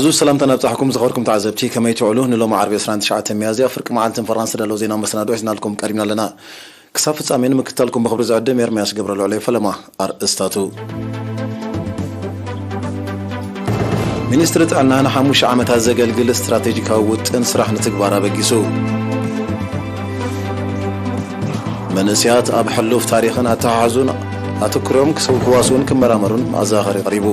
ብዙ ሰላምታ ናብጻሕኩም ዝኸበርኩም ተዓዘብቲ፣ ከመይ ትውዕሉ? ንሎሚ ዓርቢ ዕስራን ትሽዓተን ሚያዝያ ፍርቂ መዓልትን ፈራን ዝተዳለወ ዜና መሰናዶ ሒዝናልኩም ቀሪብና ኣለና። ክሳብ ፍጻሜ ንምክታልኩም ብኽብሪ ዝዕድም ኤርምያስ ገብረልዑል ፈለማ። ኣርእስታቱ። ሚኒስትሪ ጥዕና ንሓሙሽተ ዓመታት ዘገልግል ስትራቴጂካዊ ውጥን ስራሕ ንትግባር ኣበጊሱ። መንእሰያት ኣብ ሕሉፍ ታሪኽን ኣተሓሕዙን ኣተኩሮም ክሰው-፣ ክዋስኡን ክመራመሩን መዘኻኸሪ ቀሪቡ።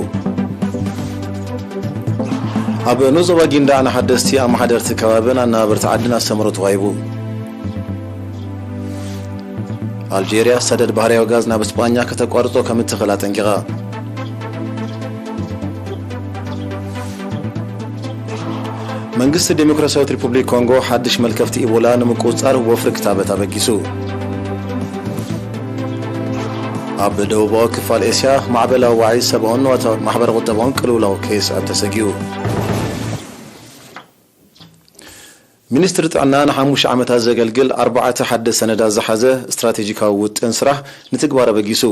ኣብ ኑዞባ ጊንዳዕ ንሓደስቲ ኣመሓደርቲ ከባብን ኣነባበርቲ ዓድን ኣስተምህሮ ተዋሂቡ። ኣልጄርያ ሰደድ ባህርያዊ ጋዝ ናብ ስጳኛ ከተቋርጾ ከም እትኽእል ኣጠንቂቓ። መንግስቲ ዴሞክራሲያዊት ሪፑብሊክ ኮንጎ ሓድሽ መልከፍቲ ኢቦላ ንምቁጽጻር ወፍሪ ክታበት ኣበጊሱ። ኣብ ደቡባዊ ክፋል ኤስያ ማዕበላዊ ዋዒ ሰብኣውን ንዋታውን ማሕበረ ቁጠባውን ቅልውላው ከየስዕብ ተሰጊኡ። ሚኒስትሪ ጥዕና ንሓሙሽተ ዓመታት ዘገልግል ኣርባዕተ ሓደስቲ ሰነዳት ዝሓዘ ስትራቴጂካዊ ውጥን ስራሕ ንትግባር ኣበጊሱ።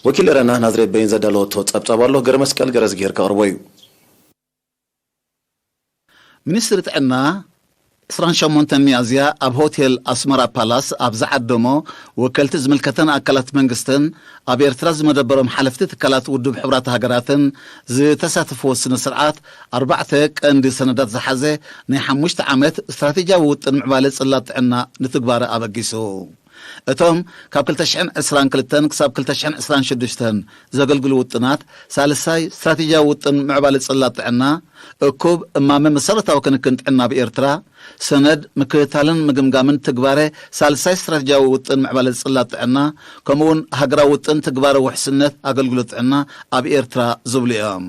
ወኪል ኤረና ናዝሬት በይን ዘዳለወቶ ጸብጻብ ኣሎ፣ ገረመስቀል ገረዝጊሄር ከቕርቦ እዩ። ሚኒስትሪ ጥዕና ዕስራን ሸሞንተን ሚያዝያ ኣብ ሆቴል ኣስመራ ፓላስ ኣብ ዝዓደሞ ወከልቲ ዝምልከተን ኣካላት መንግስትን ኣብ ኤርትራ ዝመደበሮም ሓለፍቲ ትካላት ውድብ ሕቡራት ሃገራትን ዝተሳተፍዎ ስነ ስርዓት ኣርባዕተ ቀንዲ ሰነዳት ዝሓዘ ናይ ሓሙሽተ ዓመት ስትራቴጂያዊ ውጥን ምዕባለ ጽላት ጥዕና ንትግባረ ኣበጊሱ። እቶም ካብ ክልተ ሽሕን ዕስራን ክልተን ክሳብ ክልተ ሽሕን ዕስራን ሽዱሽተን ዘገልግሉ ውጥናት፣ ሳልሳይ ስትራቴጂያዊ ውጥን ምዕባለ ጽላት ጥዕና፣ እኩብ እማመ መሰረታዊ ክንክን ጥዕና ኣብ ኤርትራ፣ ሰነድ ምክትታልን ምግምጋምን ትግባረ ሳልሳይ ስትራቴጂያዊ ውጥን ምዕባለ ጽላት ጥዕና፣ ከምኡውን ሃገራዊ ውጥን ትግባረ ውሕስነት ኣገልግሎት ጥዕና ኣብ ኤርትራ ዝብሉ እዮም።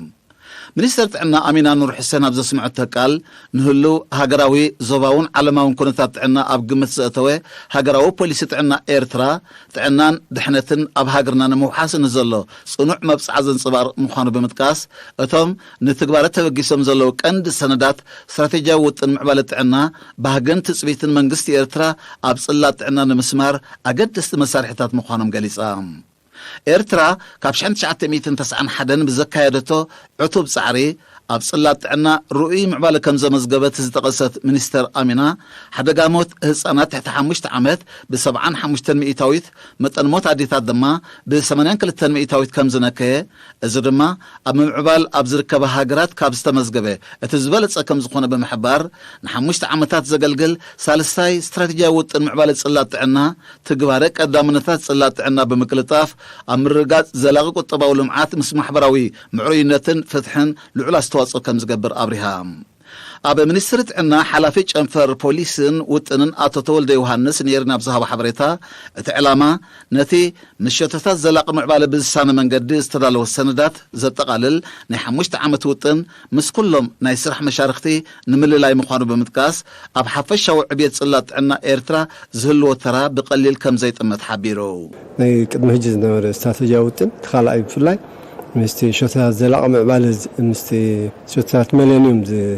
ሚኒስተር ጥዕና ኣሚና ኑር ሕሴን ኣብ ዘስምዐቶ ቃል፣ ንህሉው ሃገራዊ፣ ዞባውን ዓለማውን ኩነታት ጥዕና ኣብ ግምት ዘእተወ ሃገራዊ ፖሊሲ ጥዕና ኤርትራ፣ ጥዕናን ድሕነትን ኣብ ሃገርና ንምውሓስ ንዘሎ ጽኑዕ መብጽዓ ዘንጽባርቕ ምዃኑ ብምጥቃስ፣ እቶም ንትግባረ ተበጊሶም ዘለዉ ቀንዲ ሰነዳት ስትራቴጂያዊ ውጥን ምዕባለ ጥዕና፣ ባህግን ትጽቢትን መንግስቲ ኤርትራ ኣብ ጽላት ጥዕና ንምስማር ኣገደስቲ መሳርሒታት ምዃኖም ገሊጻ። ኤርትራ ካብ ሽሕን ትሽዓተ ሚእትን ተስዓን ሓደን ብዘካየደቶ ዕቱብ ጻዕሪ፣ ኣብ ጽላት ጥዕና ርኡይ ምዕባለ ከም ዘመዝገበት ዝጠቐሰት ሚኒስተር ኣሚና፣ ሓደጋ ሞት ህጻናት ትሕቲ ሓሙሽተ ዓመት ብሰብዓን ሓሙሽተን ሚእታዊት፣ መጠን ሞት ኣዴታት ድማ ብሰማንያን ክልተን ሚእታዊት ከም ዝነከየ፣ እዚ ድማ ኣብ ምምዕባል ኣብ ዝርከባ ሃገራት ካብ ዝተመዝገበ እቲ ዝበለጸ ከም ዝኾነ ብምሕባር፣ ንሓሙሽተ ዓመታት ዘገልግል ሳልሳይ ስትራቴጂያዊ ውጥን ምዕባለ ጽላት ጥዕና፣ ትግባረ ቀዳምነታት ጽላት ጥዕና ብምቅልጣፍ፣ ኣብ ምርግጋጽ ዘላቒ ቁጠባዊ ልምዓት ምስ ማሕበራዊ ምዕሩይነትን ፍትሕን ልዑል ኣስተዋጽኦ ከም ዝገብር ኣብሪሃ። ኣብ ሚኒስትሪ ጥዕና ሓላፊ ጨንፈር ፖሊስን ውጥንን ኣቶ ተወልደ ዮሃንስ ንኤሪና ኣብ ዝሃቦ ሓበሬታ፣ እቲ ዕላማ ነቲ ምስ ሸቶታት ዘላቒ ምዕባለ ብዝሳነ መንገዲ ዝተዳለወ ሰነዳት ዘጠቓልል ናይ ሓሙሽተ ዓመት ውጥን ምስ ኩሎም ናይ ስራሕ መሻርኽቲ ንምልላይ ምዃኑ ብምጥቃስ፣ ኣብ ሓፈሻዊ ዕብየት ጽላት ጥዕና ኤርትራ ዝህልዎ ተራ ብቐሊል ከም ዘይጥመት ሓቢሩ። ናይ ቅድሚ ሕጂ ዝነበረ ስትራተጂያዊ ውጥን፣ እቲ ካልኣይ ብፍላይ ምስቲ ሸቶታት ዘላቒ ምዕባለ ዝ-፣ ምስቲ ሸቶታት መለንዩም ዝ-፣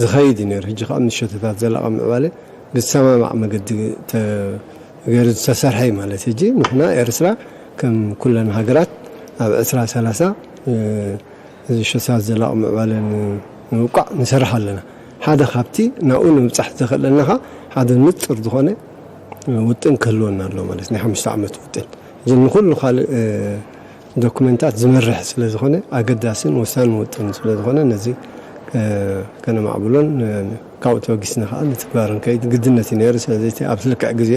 ዝኸይድ እዩ ነይሩ። ሕጂ ከዓ ምስ ሸቶታት ዘላቒ ምዕባለ ብዝሰማማዕ መገዲ ተ-፣ ገይሩ ዝተሰርሐ እዩ ማለት። ሕጂ ንሕና ኤርትራ ከም ኩለን ሃገራት ኣብ ዕስራ ሰላሳ፣ እ፣ እዚ ሸቶታት ዘላቒ ምዕባለ ን-፣ ንምብቃዕ ንሰርሕ ኣለና። ሓደ ካብቲ ናብኡ ንምብጻሕ ዘኽእለና ኸኣ ሓደ ንጹር ዝኾነ ውጥን ክህልወና ኣለዎ ማለት ናይ ሓሙሽተ ዓመት ውጥን። ሕጂ ንኹሉ ካልእ፣ እ፣ ዶኩመንታት ዝመርሕ ስለ ዝኾነ፣ ኣገዳስን ወሳንን ውጥን ስለ ዝኾነ፣ ነዚ፣ እ፣ ከነማዕብሎን፣ እ፣ ካብኡ ተበጊስና ኸኣ ንትግባርን ከይድ ግድነት እዩ ነይሩ። ስለዚ እቲ ኣብዚ ልክዕ ግዜ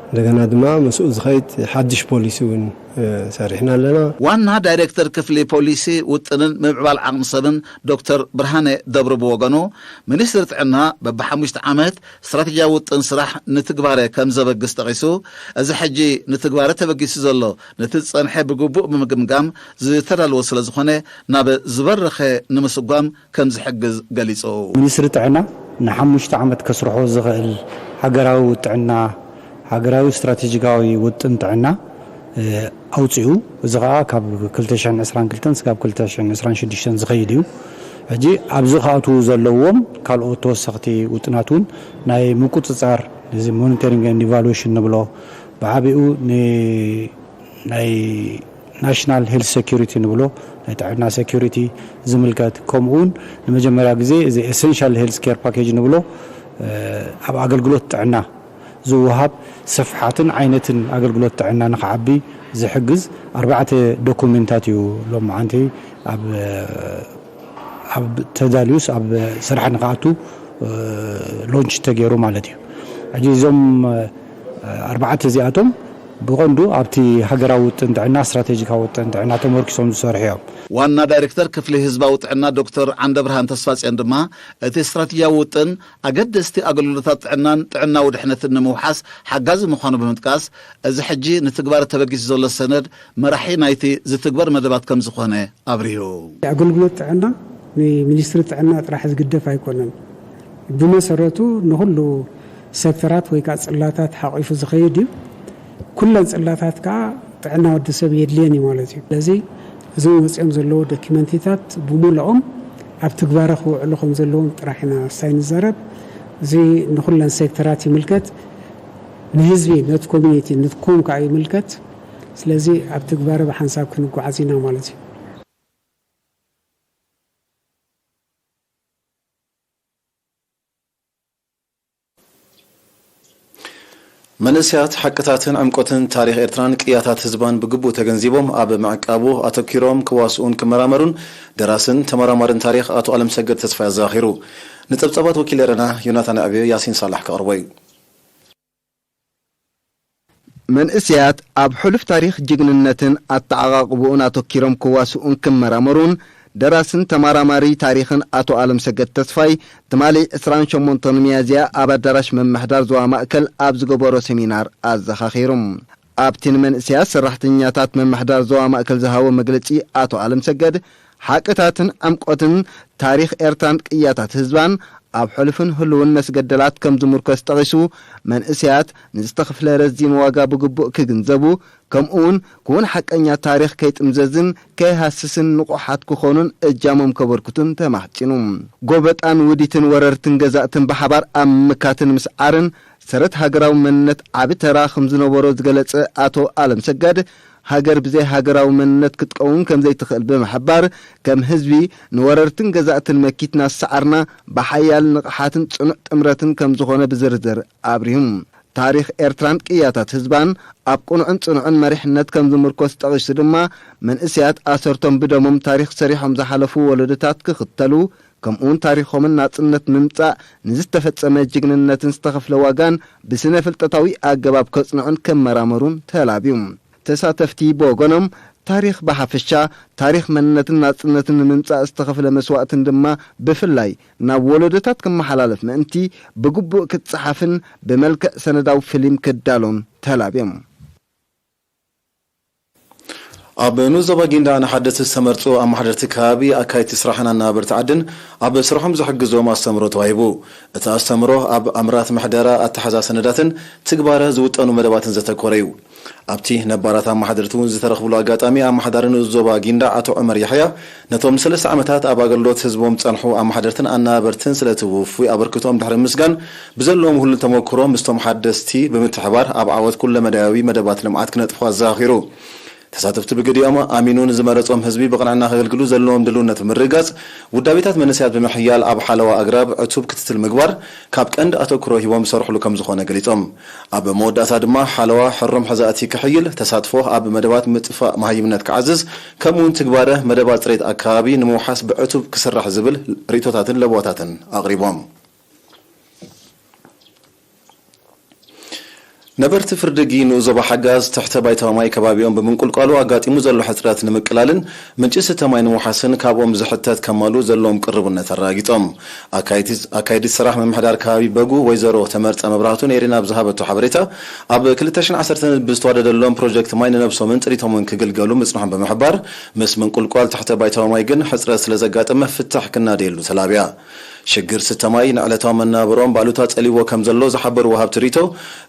እንደገና ድማ ምስኡ ዝኸይድ ሓድሽ ፖሊሲ እውን፣ እ፣ ሰሪሕና ኣለና። ዋና ዳይሬክተር ክፍሊ ፖሊሲ ውጥንን ምምዕባል ዓቕሚ ሰብን ዶክተር ብርሃነ ደብሩ ብወገኑ፣ ሚኒስትሪ ጥዕና በብሓሙሽተ ዓመት ስትራቴጂያዊ ውጥን ስራሕ ንትግባረ ከም ዘበግስ ጠቒሱ፣ እዚ ሕጂ ንትግባረ ተበጊሱ ዘሎ ነቲ ዝጸንሐ ብግቡእ ብምግምጋም ዝተዳለወ ስለ ዝኾነ፣ ናብ ዝበረኸ ንምስጓም ከም ዝሕግዝ ገሊጹ። ሚኒስትሪ ጥዕና ንሓሙሽተ ዓመት ከስርሖ ዝኽእል ሃገራዊ ጥዕና፣ ሃገራዊ ስትራቴጂካዊ ውጥን ጥዕና፣ እ፣ ኣውጺኡ፣ እዚ ኸኣ ካብ ክልተ ሽሕን ዕስራን ክልተን ስጋብ ክልተ ሽሕን ዕስራን ሽዱሽተን ዝኸይድ እዩ። ሕጂ ኣብዚ ክኣትዉ ዘለዎም ካልኦት ተወሰኽቲ ውጥናት እውን ናይ ምቁጽጻር፣ እዚ ሞኒተሪንግ ኤንድ ኢቫሉዌሽን ንብሎ፣ ብዓቢኡ ን-፣ ናይ ናሽናል ሄልት ሴኩሪቲ ንብሎ፣ ናይ ጥዕና ሴኩሪቲ ዝምልከት፣ ከምኡውን ንመጀመርያ ግዜ እዚ ኤሰንሻል ሄልት ኬር ፓኬጅ ንብሎ፣ እ፣ ኣብ ኣገልግሎት ጥዕና ዝወሃብ ስፍሓትን ዓይነትን ኣገልግሎት ጥዕና ንኽዓቢ ዝሕግዝ ኣርባዕተ ዶኩሜንታት እዩ ሎማዓንቲ ኣብ፣ ኣብ ተዳልዩስ ኣብ ስራሕ ንኽኣቱ፣ እ፣ ሎንች ተገይሩ ማለት እዩ። ሕጂ እዞም፣ እ፣ ኣርባዕተ እዚኣቶም ብቐንዱ ኣብቲ ሃገራዊ ውጥን ጥዕና፣ ስትራቴጂካዊ ውጥን ጥዕና ተመርኪሶም ዝሰርሑ እዮም። ዋና ዳይሬክተር ክፍሊ ህዝባዊ ጥዕና ዶክተር ዓንደብርሃን ተስፋጽዮን ድማ፣ እቲ ስትራቴጂያዊ ውጥን ኣገደስቲ ኣገልግሎታት ጥዕናን ጥዕናዊ ድሕነትን ንምውሓስ ሓጋዚ ምዃኑ ብምጥቃስ፣ እዚ ሕጂ ንትግባረ ተበጊሱ ዘሎ ሰነድ መራሒ ናይቲ ዝትግበር መደባት ከም ዝኾነ ኣብሪሁ። ኣገልግሎት ጥዕና ንሚኒስትሪ ጥዕና ጥራሕ ዝግደፍ ኣይኮነን። ብመሰረቱ ንኹሉ ሴክተራት ወይ ከዓ ጽላታት ሓቂፉ ዝኸይድ እዩ። ኩለን ጽላታት ከዓ ጥዕና ወዲ ሰብ የድልየን እዩ ማለት እዩ። ስለዚ እዞም ወፂኦም ዘለዉ ዶኪመንቲታት ብምልኦም ኣብ ትግባረ ክውዕሉ ከም ዘለዎም ጥራሕ ኢና ሳይ ንዛረብ። እዚ ንኹለን ሴክተራት ይምልከት፣ ንህዝቢ፣ ነቲ ኮሚኒቲ፣ ንትኩም ከዓ ይምልከት። ስለዚ ኣብ ትግባረ ብሓንሳብ ክንጓዓዝ ኢና ማለት እዩ። መንእሰያት ሓቅታትን ዕምቆትን ታሪኽ ኤርትራን ቅያታት ህዝባን ብግቡእ ተገንዚቦም ኣብ ምዕቃቡ ኣተኪሮም ክዋስኡን ክመራመሩን ደራስን ተመራማርን ታሪኽ ኣቶ ኣለምሰገድ ተስፋይ ኣዘኻኺሩ። ንጸብጻባት ወኪል ኤረና ዮናታን ኣዕብዮ ያሲን ሳላሕ ከቕርቦ እዩ። መንእሰያት ኣብ ሕሉፍ ታሪኽ ጅግንነትን ኣተዓቓቕብኡን ኣተኪሮም ክዋስኡን ክመራመሩን ደራስን ተመራማሪ ታሪኽን ኣቶ ኣለምሰገድ ተስፋይ ትማሊ ዕስራን ሸሞንተን ሚያዝያ ኣብ ኣዳራሽ ምምሕዳር ዞባ ማእከል ኣብ ዝገበሮ ሰሚናር ኣዘኻኺሩ። ኣብቲ ንመንእሰያት ሰራሕተኛታት ምምሕዳር ዞባ ማእከል ዝሃቦ መግለጺ ኣቶ ኣለምሰገድ ሓቅታትን ዕምቆትን ታሪኽ ኤርትራን ቅያታት ህዝባን ኣብ ሕሉፍን ህሉውን መስገደላት ከም ዝምርኮስ ጠቒሱ፣ መንእሰያት ንዝተኽፍለ ረዚን ዋጋ ብግቡእ ክግንዘቡ፣ ከምኡውን ክውን ሓቀኛ ታሪኽ ከይጥምዘዝን ከይሃስስን ንቑሓት ክኾኑን እጃሞም ከበርክቱን ተማሕጺኑ። ጎበጣን ውዲትን ወረርትን ገዛእትን ብሓባር ኣብ ምምካትን ምስዓርን ሰረት ሃገራዊ መንነት ዓቢ ተራ ከም ዝነበሮ ዝገለጸ ኣቶ ኣለምሰገድ፣ ሃገር ብዘይ ሃገራዊ መንነት ክትቀውም ከም ዘይትኽእል ብምሕባር፣ ከም ህዝቢ ንወረርትን ገዛእትን መኪትና ዝሰዓርና ብሓያል ንቕሓትን ጽኑዕ ጥምረትን ከም ዝኾነ ብዝርዝር ኣብሪሁ። ታሪኽ ኤርትራን ቅያታት ህዝባን ኣብ ቅኑዕን ጽኑዕን መሪሕነት ከም ዝምርኮስ ጠቒሱ ድማ፣ መንእሰያት ኣሰርቶም ብደሞም ታሪኽ ሰሪሖም ዝሓለፉ ወለዶታት ክኽተሉ፣ ከምኡውን ታሪኾምን ናጽነት ምምጻእ ንዝተፈጸመ ጅግንነትን ዝተኸፍለ ዋጋን ብስነ ፍልጠታዊ ኣገባብ ከጽንዑን ከመራመሩን ተላብዩ። ተሳተፍቲ ብወገኖም፣ ታሪኽ ብሓፈሻ፣ ታሪኽ መንነትን ናጽነትን ንምምጻእ ዝተኸፍለ መስዋእትን ድማ ብፍላይ ናብ ወለዶታት ክመሓላለፍ ምእንቲ ብግቡእ ክጸሓፍን ብመልክዕ ሰነዳዊ ፊልም ክዳሎን ተላብዮም። ኣብ ንኡስ ዞባ ጊንዳዕ ንሓደስቲ ዝተመርጹ ኣመሓደርቲ ከባቢ፣ ኣካየድቲ ስራሕን ኣነባበርቲ ዓድን ኣብ ስርሖም ዝሕግዞም ኣስተምህሮ ተዋሂቡ። እቲ ኣስተምህሮ ኣብ ኣምራት ምሕደራ፣ ኣተሓዛ ሰነዳትን ትግባረ ዝውጠኑ መደባትን ዘተኮረ እዩ። ኣብቲ ነባራት ኣመሓደርቲ እውን ዝተረኽብሉ ኣጋጣሚ፣ ኣመሓዳሪ ንኡስ ዞባ ጊንዳዕ ኣቶ ዑመር ያሕያ፣ ነቶም ንሰለስተ ዓመታት ኣብ ኣገልግሎት ህዝቦም ዝጸንሑ ኣመሓደርትን ኣነባበርትን ስለቲ ውፉይ ኣበርክቶኦም ድሕሪ ምስጋን፣ ብዘለዎም ሁሉን ተመክሮ ምስቶም ሓደስቲ ብምትሕባር ኣብ ዓወት ኩለመዳያዊ መደባት ልምዓት ክነጥፉ ኣዘኻኺሩ። ተሳተፍቲ ብግዲኦም ኣሚኑ ንዝመረጾም ህዝቢ ብቕንዕና ከገልግሉ ዘለዎም ድልውነት ብምርግጋጽ፣ ውዳቤታት መንእሰያት ብምሕያል ኣብ ሓለዋ ኣግራብ ዕቱብ ክትትል ምግባር ካብ ቀንዲ ኣተኩሮ ሂቦም ዝሰርሕሉ ከም ዝኾነ ገሊጾም። ኣብ መወዳእታ ድማ ሓለዋ ሕሩም ሕዛእቲ ክሕይል፣ ተሳትፎ ኣብ መደባት ምጥፋእ መሃይምነት ክዓዝዝ፣ ከምኡውን ትግባረ መደባት ጽሬት ኣከባቢ ንምውሓስ ብዕቱብ ክስራሕ ዝብል ርእይቶታትን ለበዋታትን ኣቕሪቦም። ነበርቲ ፍርድጊ ንኡስ ዞባ ሓጋዝ ትሕተ ባይታዊ ማይ ከባቢኦም ብምንቁልቋሉ ኣጋጢሙ ዘሎ ሕጽረት ንምቅላልን ምንጪ ስተ ማይ ንምውሓስን ካብኦም ዝሕተት ከማልኡ ዘለዎም ቅርብነት ኣረጋጊጾም። ኣካየድቲ ኣካየድቲ ስራሕ ምምሕዳር ከባቢ በጉ ወይዘሮ ተመርጸ መብራህቱ ነይሪና ብዝሃበቶ ሓበሬታ፣ ኣብ ክልተ ሽሕን ዓሰርተን ብዝተዋደደሎም ፕሮጀክት ማይ ንነብሶምን ጥሪቶምን ክግልገሉ ምጽንሖም ብምሕባር፣ ምስ ምንቁልቋል ትሕተ ባይታዊ ማይ ግን ሕጽረት ስለዘጋጠመ ፍታሕ ክናደየሉ ተላብያ። ሽግር ስተ ማይ ንዕለታዊ መነባብሮኦም ባሉታ ጸሊዎ ከም ዘሎ ዝሓበሩ ወሃብቲ ሪቶ፣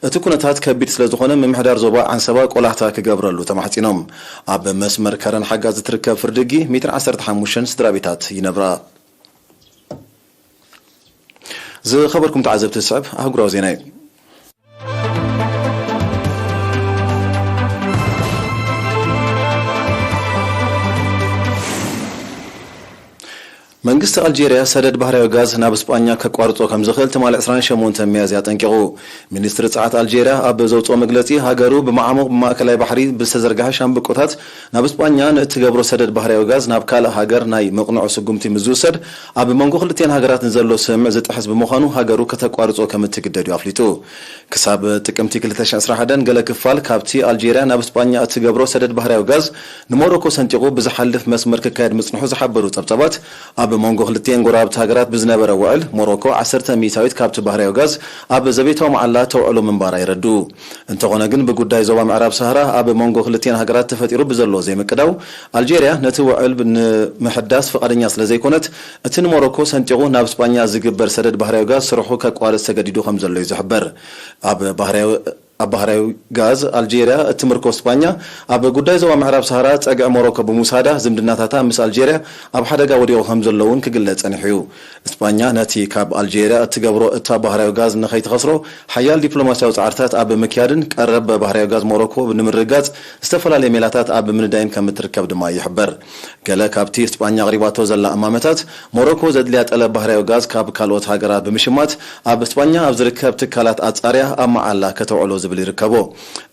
እቲ ኩነታት ከቢድ ስለ ዝኾነ ምምሕዳር ዞባ ዓንሰባ ቆላሕታ ክገብረሉ ተማሕጺኖም። ኣብ መስመር ከረን ሓጋዝ እትርከብ ፍርድጊ ሚእትን ዓሰርተ ሓሙሽተን ስድራ ቤታት ይነብራ። ዝኸበርኩም ተዓዘብቲ ዝስዕብ ኣህጉራዊ ዜና እዩ። መንግስቲ ኣልጄርያ ሰደድ ባህርያዊ ጋዝ ናብ ስጳኛ ከቋርጾ ከም ዝኽእል ትማሊ ዕስራን ሸሞንተን ሚያዝያ ኣጠንቂቑ። ሚኒስትሪ ጸዓት ኣልጄርያ ኣብ ዘውጽኦ መግለጺ፣ ሃገሩ ብመዓሙቕ ብማእከላይ ባሕሪ ብዝተዘርግሐ ሻምብቆታት ናብ ስጳኛ ንእትገብሮ ሰደድ ባህርያዊ ጋዝ ናብ ካልእ ሃገር ናይ ምቕንዑ ስጉምቲ ምስ ዝውሰድ፣ ኣብ መንጎ ክልቲኤን ሃገራት ንዘሎ ስምምዕ ዝጥሕስ ብምዃኑ ሃገሩ ከተቋርጾ ከም እትግደድ እዩ ኣፍሊጡ። ክሳብ ጥቅምቲ ክልተ ሽሕን ዕስራን ሓደን ገለ ክፋል ካብቲ ኣልጄርያ ናብ ስጳኛ እትገብሮ ሰደድ ባህርያዊ ጋዝ ንሞሮኮ ሰንጢቑ ብዝሓልፍ መስመር ክካየድ ምጽንሑ ዝሓበሩ ጸብጻባት፣ ኣብ መንጎ ክልቲኤን ጎረባብቲ ሃገራት ብዝነበረ ውዕል፣ ሞሮኮ ዓሰርተ ሚእታዊት ካብቲ ባህርያዊ ጋዝ ኣብ ዘቤታዊ መዓላ ተውዕሎ ምንባራ የረድኡ። እንተኾነ ግን፣ ብጉዳይ ዞባ ምዕራብ ሰሃራ ኣብ መንጎ ክልቲኤን ሃገራት ተፈጢሩ ብዘሎ ዘይምቅዳው፣ ኣልጄርያ ነቲ ውዕል ንምሕዳስ ፍቓደኛ ስለ ዘይኮነት፣ እቲ ንሞሮኮ ሰንጢቑ ናብ ስጳኛ ዝግበር ሰደድ ባህርያዊ ጋዝ ስርሑ ከቋርጽ ተገዲዱ ከም ዘሎ እዩ ዝሕበር። ኣብ ባህርያዊ ኣብ ባህርያዊ ጋዝ ኣልጄርያ እትምርኮስ ስጳኛ፣ ኣብ ጉዳይ ዞባ ምዕራብ ሰሃራ ጸግዒ ሞሮኮ ብምውሳዳ፣ ዝምድናታታ ምስ ኣልጄርያ ኣብ ሓደጋ ወዲቑ ከም ዘሎ እውን ክግለጽ ጸኒሑ እዩ። ስጳኛ ነቲ ካብ ኣልጄርያ እትገብሮ እታ ባህርያዊ ጋዝ ንኸይትኸስሮ ሓያል ዲፕሎማስያዊ ጻዕርታት ኣብ ምክያድን ቀረብ ባህርያዊ ጋዝ ሞሮኮ ንምርግጋጽ ዝተፈላለየ ሜላታት ኣብ ምንዳይን ከም እትርከብ ድማ ይሕበር። ገለ ካብቲ ስጳኛ ኣቕሪባቶ ዘላ እማመታት፣ ሞሮኮ ዘድልያ ጠለብ ባህርያዊ ጋዝ ካብ ካልኦት ሃገራት ብምሽማት፣ ኣብ ስጳኛ ኣብ ዝርከብ ትካላት ኣጻርያ ኣብ መዓላ ከተውዕሎ ዝብል ይርከቦ።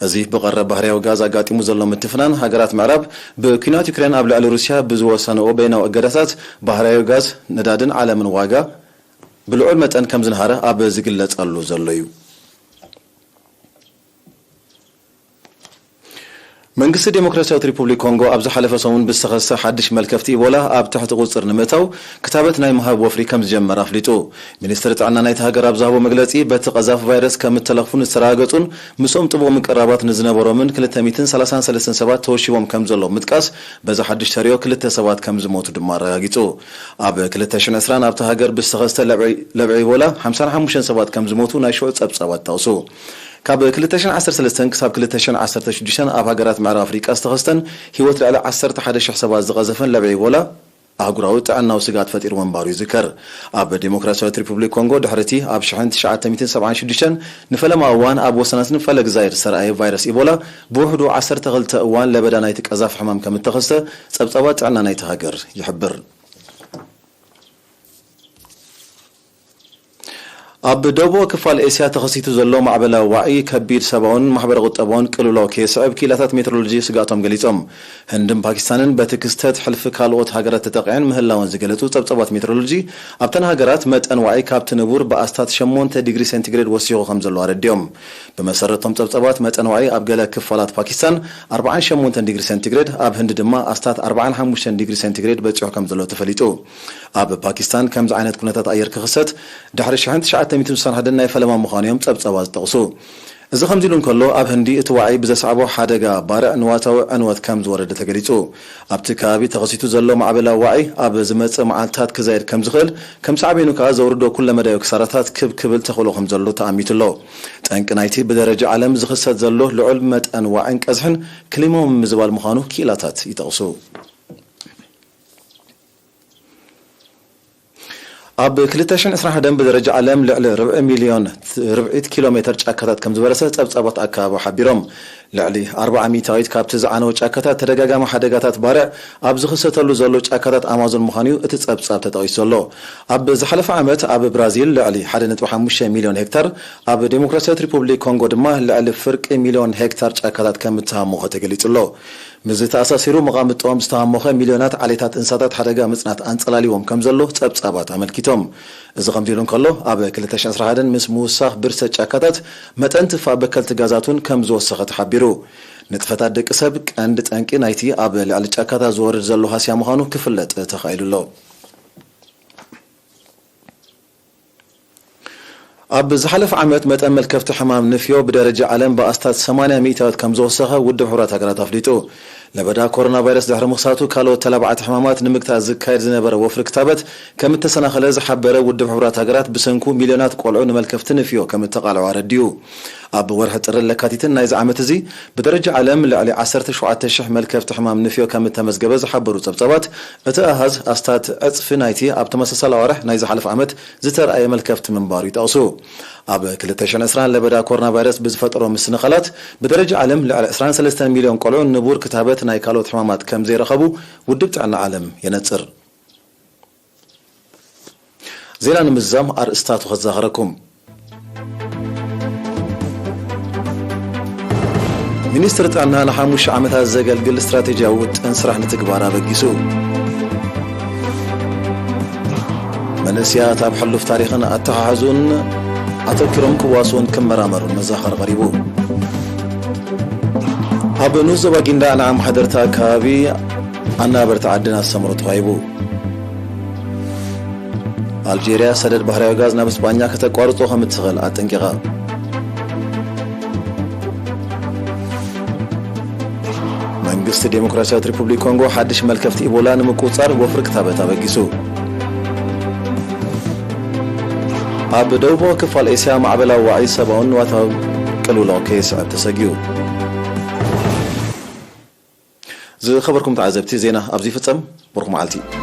እዚ ብቐረብ ባህርያዊ ጋዝ ኣጋጢሙ ዘሎ ምትፍናን፣ ሃገራት ምዕራብ ብኲናት ዩክሬን ኣብ ልዕሊ ሩስያ ብዝወሰንኦ በይናዊ እገዳታት ባህርያዊ ጋዝ፣ ነዳድን ዓለምን ዋጋ ብልዑል መጠን ከም ዝንሃረ ኣብ ዝግለጸሉ ዘሎ እዩ። መንግስቲ ዴሞክራሲያዊት ሪፑብሊክ ኮንጎ ኣብ ዝሓለፈ ሰሙን ብዝተኸስተ ሓድሽ መልከፍቲ ኢቦላ ኣብ ትሕቲ ቁጽጽር ንምእታው ክታበት ናይ ምሃብ ወፍሪ ከም ዝጀመረ ኣፍሊጡ። ሚኒስትሪ ጥዕና ናይቲ ሃገር ኣብ ዝሃቦ መግለጺ፣ በቲ ቀዛፊ ቫይረስ ከም እተለኽፉ ንዝተረጋገጹን ምስኦም ጥቡቕ ምቅርራባት ንዝነበሮምን ክልተ ሚእትን ሰላሳን ሰለስተን ሰባት ተወሺቦም ከም ዘለዉ ብምጥቃስ፣ በዚ ሓድሽ ተርእዮ ክልተ ሰባት ከም ዝሞቱ ድማ ኣረጋጊጹ። ኣብ ክልተ ሽሕን ዕስራን ኣብታ ሃገር ብዝተኸስተ ለብዒ ለብዒ ኢቦላ ሓምሳን ሓሙሽተን ሰባት ከም ዝሞቱ ናይ ሽዑ ጸብጻባት ጠቕሱ። ካብ ክልተ ሽሕን ዓሰርተ ሰለስተን ክሳብ ክልተ ሽሕን ዓሰርተ ሽዱሽተን ኣብ ሃገራት ምዕራብ ኣፍሪቃ ዝተኸስተን ህይወት ልዕሊ ዓሰርተ ሓደ ሽሕ ሰባት ዝቐዘፈን ለብዒ ኢቦላ ኣህጉራዊ ጥዕናዊ ስግኣት ፈጢሩ ምንባሩ ይዝከር። ኣብ ዴሞክራሲያዊት ሪፑብሊክ ኮንጎ ድሕሪ እቲ ኣብ ሽሕን ትሽዓተ ሚእትን ሰብዓን ሽዱሽተን ንፈለማ እዋን ኣብ ወሰናስን ፈለግ ዛይር ዝተረኣየ ቫይረስ ኢቦላ ብውሕዱ ዓሰርተ ክልተ እዋን ለበዳ ናይቲ ቀዛፊ ሕማም ከም እተኸስተ ጸብጻባት ጥዕና ናይቲ ሃገር ይሕብር። ኣብ ደቡብ ክፋል ኤስያ ተኸሲቱ ዘሎ ማዕበላዊ ዋዒ ከቢድ ሰብኣውን ማሕበረ ቁጠባውን ቅልውላው ከየስዕብ ክኢላታት ሜትሮሎጂ ስግኣቶም ገሊጾም። ህንድን ፓኪስታንን በቲ ክስተት ሕልፊ ካልኦት ሃገራት ተጠቒዐን ምህላወን ዝገለጹ ጸብጻባት ሜትሮሎጂ፣ ኣብተን ሃገራት መጠን ዋዒ ካብቲ ንቡር ብኣስታት ሸሞንተ ዲግሪ ሴንቲግሬድ ወሲኹ ከም ዘሎ ኣረዲኦም። ብመሰረቶም ጸብጻባት መጠን ዋዒ ኣብ ገለ ክፋላት ፓኪስታን ኣርብዓን ሸሞንተን ዲግሪ ሴንቲግሬድ፣ ኣብ ህንዲ ድማ ኣስታት ኣርብዓን ሓሙሽተን ዲግሪ ሴንቲግሬድ በጺሑ ከም ዘሎ ተፈሊጡ። ኣብ ፓኪስታን ከምዚ ዓይነት ኩነታት ኣየር ክኽሰት ድሕሪ ሽሕን ትሽዓተ ሚእትን ስሳን ሓደን ናይ ፈለማ ምዃኑ እዮም ጸብጻባት ዝጠቕሱ። እዚ ከምዚ ኢሉ እንከሎ፣ ኣብ ህንዲ እቲ ዋዒ ብዘስዓቦ ሓደጋ ባርዕ ንዋታዊ ዕንወት ከም ዝወረደ ተገሊጹ። ኣብቲ ከባቢ ተኸሲቱ ዘሎ ማዕበላዊ ዋዒ ኣብ ዝመጽእ መዓልታት ክዛየድ ከም ዝኽእል፣ ከም ሳዕቤኑ ከኣ ዘውርዶ ኩለመዳያዊ ክሳራታት ክብ ክብል ተኽእሎ ከም ዘሎ ተኣሚቱ ኣሎ። ጠንቂ ናይቲ ብደረጃ ዓለም ዝኽሰት ዘሎ ልዑል መጠን ዋዒን ቀዝሕን ክሊማዊ ምምዝባል ምዃኑ ክኢላታት ይጠቕሱ። ኣብ ክልተ ሽሕን ዕስራን ሓደን ብደረጃ ዓለም ልዕሊ ርብዒ ሚልዮን ርብዒት ኪሎ ሜተር ጫካታት ከም ዝበረሰ ጸብጻባት ኣከባቢ ሓቢሮም። ልዕሊ ኣርብዓ ሚእታዊት ካብቲ ዝዓነወ ጫካታት ተደጋጋሚ ሓደጋታት ባርዕ ኣብ ዝኽሰተሉ ዘሎ ጫካታት ኣማዞን ምዃኑ እዩ እቲ ጸብጻብ ተጠቒሱ ዘሎ። ኣብ ዝሓለፈ ዓመት ኣብ ብራዚል ልዕሊ ሓደ ነጥቢ ሓሙሽተ ሚልዮን ሄክታር፣ ኣብ ዴሞክራሲያዊት ሪፑብሊክ ኮንጎ ድማ ልዕሊ ፍርቂ ሚልዮን ሄክታር ጫካታት ከም እተሃሞኸ ተገሊጹ ኣሎ። ምስዚ ተኣሳሲሩ፣ መቓምጦኦም ዝተሃሞኸ ሚልዮናት ዓሌታት እንስሳታት ሓደጋ ምጽናት ኣንጸላልይዎም ከም ዘሎ ጸብጻባት ኣመልኪቶም። እዚ ከምዚ ኢሉ እንከሎ፣ ኣብ ክልተ ሽሕን ዕስራን ሓደን ምስ ምውሳኽ ብርሰት ጫካታት፣ መጠን ትፋ በከልቲ ጋዛት እውን ከም ዝወሰኸ ተሓቢሩ። ንጥፈታት ደቂ ሰብ ቀንዲ ጠንቂ ናይቲ ኣብ ልዕሊ ጫካታት ዝወርድ ዘሎ ሃስያ ምዃኑ ክፍለጥ ተኻኢሉ ኣሎ። ኣብ ዝሓለፈ ዓመት መጠን መልከፍቲ ሕማም ንፍዮ ብደረጃ ዓለም ብኣስታት ሰማንያ ሚእታዊት ከም ዝወሰኸ ውድብ ሕቡራት ሃገራት ኣፍሊጡ። ለበዳ ኮሮና ቫይረስ ድሕሪ ምኽሳቱ፣ ካልኦት ተላባዕቲ ሕማማት ንምግታእ ዝካየድ ዝነበረ ወፍሪ ክታበት ከም እተሰናኸለ ዝሓበረ ውድብ ሕቡራት ሃገራት፣ ብሰንኩ ሚልዮናት ቆልዑ ንመልከፍቲ ንፍዮ ከም እተቓልዑ ኣረዲኡ። ኣብ ወርሒ ጥርን ለካቲትን ናይዚ ዓመት እዚ ብደረጃ ዓለም ልዕሊ ዓሰርተ ሸውዓተ ሽሕ መልከፍቲ ሕማም ንፍዮ ከም እተመዝገበ ዝሓበሩ ጸብጻባት፣ እቲ ኣሃዝ ኣስታት ዕጽፊ ናይቲ ኣብ ተመሳሳሊ ኣዋርሕ ናይ ዝሓለፈ ዓመት ዝተርኣየ መልከፍቲ ምንባሩ ይጠቕሱ። ኣብ ክልተ ሽሕን ዕስራን ለበዳ ኮሮና ቫይረስ ብዝፈጠሮ ምስንኻላት ብደረጃ ዓለም ልዕሊ ዕስራን ሰለስተን ሚልዮን ቆልዑ ንቡር ክታበት ናይ ካልኦት ሕማማት ከም ዘይረኸቡ ውድብ ጥዕና ዓለም የነጽር። ዜና ንምዝዛም ኣርእስታቱ ከዘኻኽረኩም። ሚኒስትሪ ጥዕና ንሓሙሽተ ዓመታት ዘገልግል ስትራቴጂያዊ ውጥን ስራሕ ንትግባር ኣበጊሱ። መንእሰያት ኣብ ሕሉፍ ታሪኽን ኣተሓሕዙን ኣተኪሮም ክዋስኡን ክመራመሩን መዛኸሪ ቀሪቡ። ኣብ ንኡስ ዞባ ጊንዳዕ ንኣመሓደርቲ ኣከባቢ ኣናበርቲ ዓድን ኣስተምህሮ ተዋሂቡ። ኣልጄርያ ሰደድ ባህርያዊ ጋዝ ናብ እስጳኛ ከተቋርጾ ከም እትኽእል ኣጠንቂቓ። መንግስቲ ዴሞክራሲያዊት ሪፑብሊክ ኮንጎ ሓድሽ መልከፍቲ ኢቦላ ንምቁጽጻር ወፍሪ ክታበት ኣበጊሱ። ኣብ ደቡባዊ ክፋል ኤስያ ማዕበላዊ ዋዒ ሰብኣውን ንዋታዊ ቅልውላው ከየስዕብ ተሰጊኡ። ዝኸበርኩም ተዓዘብቲ፣ ዜና ኣብዚ ይፍጸም። ብሩኽ መዓልቲ።